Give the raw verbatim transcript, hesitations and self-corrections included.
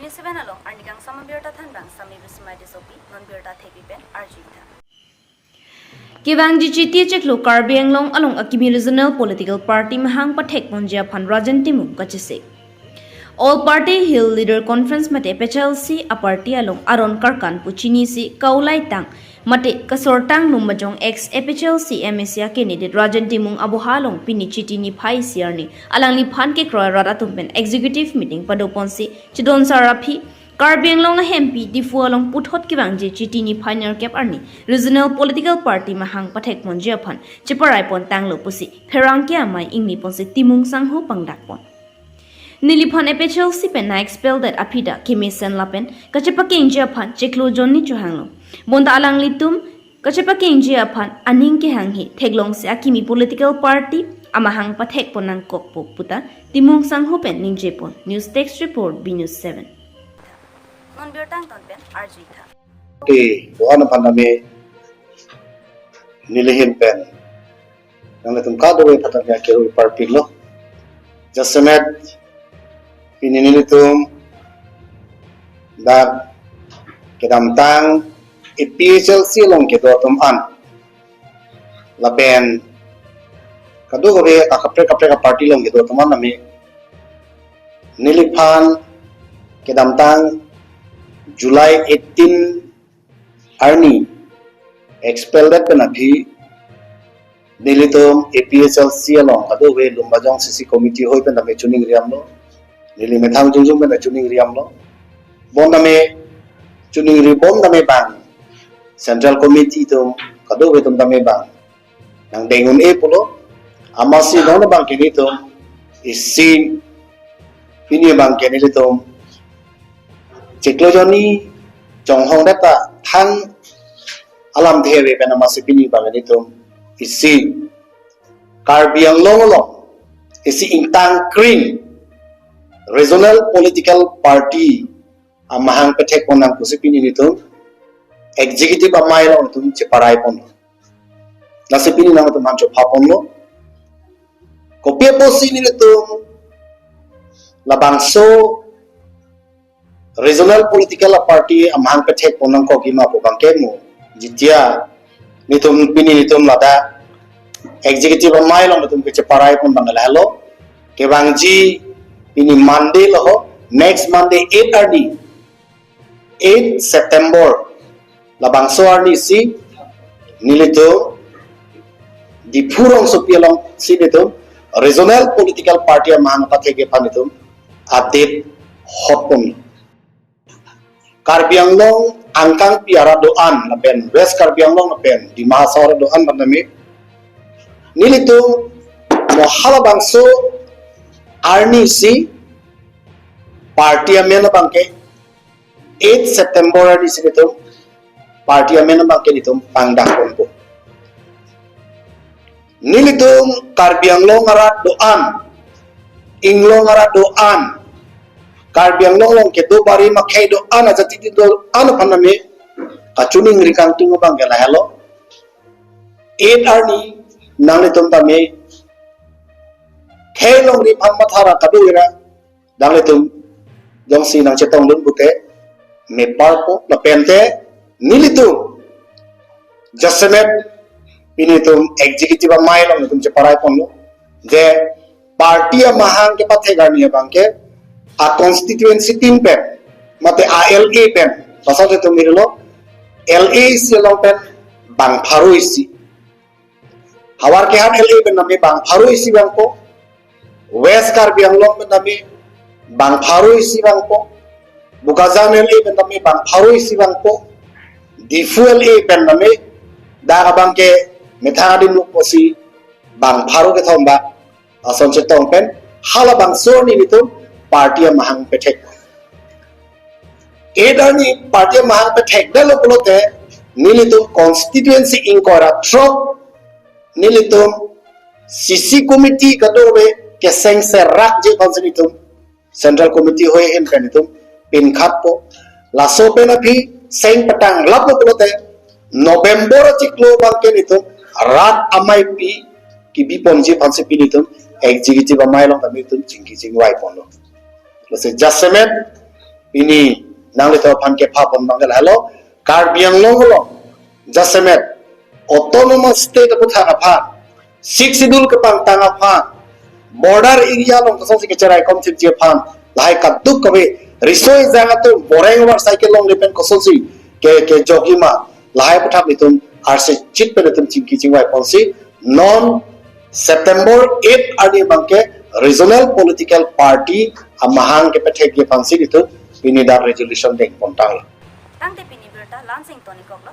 Seven along arni kangsam abirta thanbang Sami Bismai Tissopi, non birta thepi pen arjuitha. Kevangji Chiti chiklo Karbi Anglong along akimi regional political party mahang pathekponji aphan Rajen Timung kachesik. All Party Hill Leader Conference mate P H L C a party along aron karkan pu chinisi kaulai tang mate kasortang Lumbajong ex A P H L C M A C a candidate Rajen Timung aboha along pini Chiti niphai isi arni alangliphan kekroi rat atum pen executive meeting padoponsi chedon sar aphi Karbi Anglong ahempi Diphu along puthot kevangji Chiti niphai nerkep arni regional political party mahang pathekponji aphan cheparaipon tanglo pusi pherangke amei ingniponsi Timung sangho pangdakpon. Neliphan A P H L C pen na expel det aphi ta kemesen lapen kachepakengji aphan chiklo jonni chohanglo. Bonta alanglitum kachepakengji aphan aning kehanghe theklongsi akimi political party amahang pathekpon nangkokpo puta Timung sangho pen ningjepon. News Desk Report, B News seven. Non birta angton pen arjuitha. Te, doan aphan tame neli ahin pen nanglitum kadokave aphan tame akero parpiklo. Jasemet pini nelitum dak kedamtang A P H L C along kedo atum an lapen kadokave akaprek kaprek a party along kedo atum an tame neliphan kedamtang July eighteen arni expel det pen aphi nelitum A P H L C along kadokave Lumbajong C C committee hoi pen tame choningri damlo. Neli methang jongjong pen choningri damlo. Bon tame choningri bom tame bang Central Committee atum kadokave atum tame bang nangdeng un-e pulo. Amatsi non abangke nelitum isi pini abangke nelitum chiklo jonni chonghong det ta than alamthe ave pen amatsi pini abangke nelitum isi Karbi Anglong along isi ingtangkring regional political party amahang pathekpon nang pusi pini nelitum executive amei along nelitum cheparaiponlo. Lasi pini nangtum aphan chophaponlo. Kopi apotsi nelitum labangso regional political party amahang pathekpon nangkokji ma pu abangke mo, jitia nelitum pini nelitum ladak executive amei along nelitum kecheparaipon abang lahelo. Kevangji pini Monday lo ho, next Monday eight arni, eight September, labangso arnisi nelitum Diphu rongsopi alongsi nelitum regional political party amahang pathekji aphan nelitum adate hotpon. Karbi Anglong angkangpi arat do-an lapen West Karbi Anglong lapen Dima Hasao arat do-an aphan tame nelitum mo halabangso arnisi party amen abangke eight September arnisi nelitum party amen abangke nelitum pangdakponpo. Nelitum Karbi Anglong arat do-an, inglong arat do-an, Karbi Anglong along kedo bari makhei do-an, ajati do-an aphan tame kachoningri kangtung abangke lahelo. Eight arni nanglitum tame khei longri aphan mathara kadu ira nanglitum jongsi nangchetongdun pute meparpo lapente nelitum jasemet pini nelitum executive amei along nelitum cheparaiponlo je party amahang kepathek arni abangke a constituency tin pen mate a L A pen pasal nelitum irlo L A isi along pen bang pharo isi. Howraghat L A pen tame bang pharo isi vangpo. West Karbi Anglong pen tame bang pharo isi vangpo. Bokajan L A pen tame bang pharo isi vangpo. Diphu L A pen tame dak abangke methang adim lukposi bang pharo kethom ba ason chetong pen halabangso arni nelitum party amahang pathek. Eight arni party amahang pathekdetlo pulote nelitum constituency ingkoi ra throk nelitum C C committee kadokave keseng serakji aphansi nelitum Central Committee hoi ahin pen nelitum pinkhatpo. Laso pen aphi seng patanglaplo pulote November achiklo abangke nelitum rat ameipi kebiponji aphansi pini nelitum executive amei along tame nelitum chingki chingvaiponlo. Lasi jasemet Pini nanglitum aphan kepha pon abang ke lahelo, Karbi Anglong along jasemet autonomous state aputhak aphan, Sixth Schedule kepangtangji aphan, border area along kosonsi kecherai komthipji aphan, lahai kadokave riso ejang atum boreng war cycle longle pen kosonsi ke kejokji ma, lahai aputhak nelitum arsi chit pen nelitum chingki chingvai ponsi non September eight arni abang ke regional political party amahang kepethekji aphansi nelitum pini dak resolution deng pontanglo. Tangte pini birta la-ansi ingtonikoklo.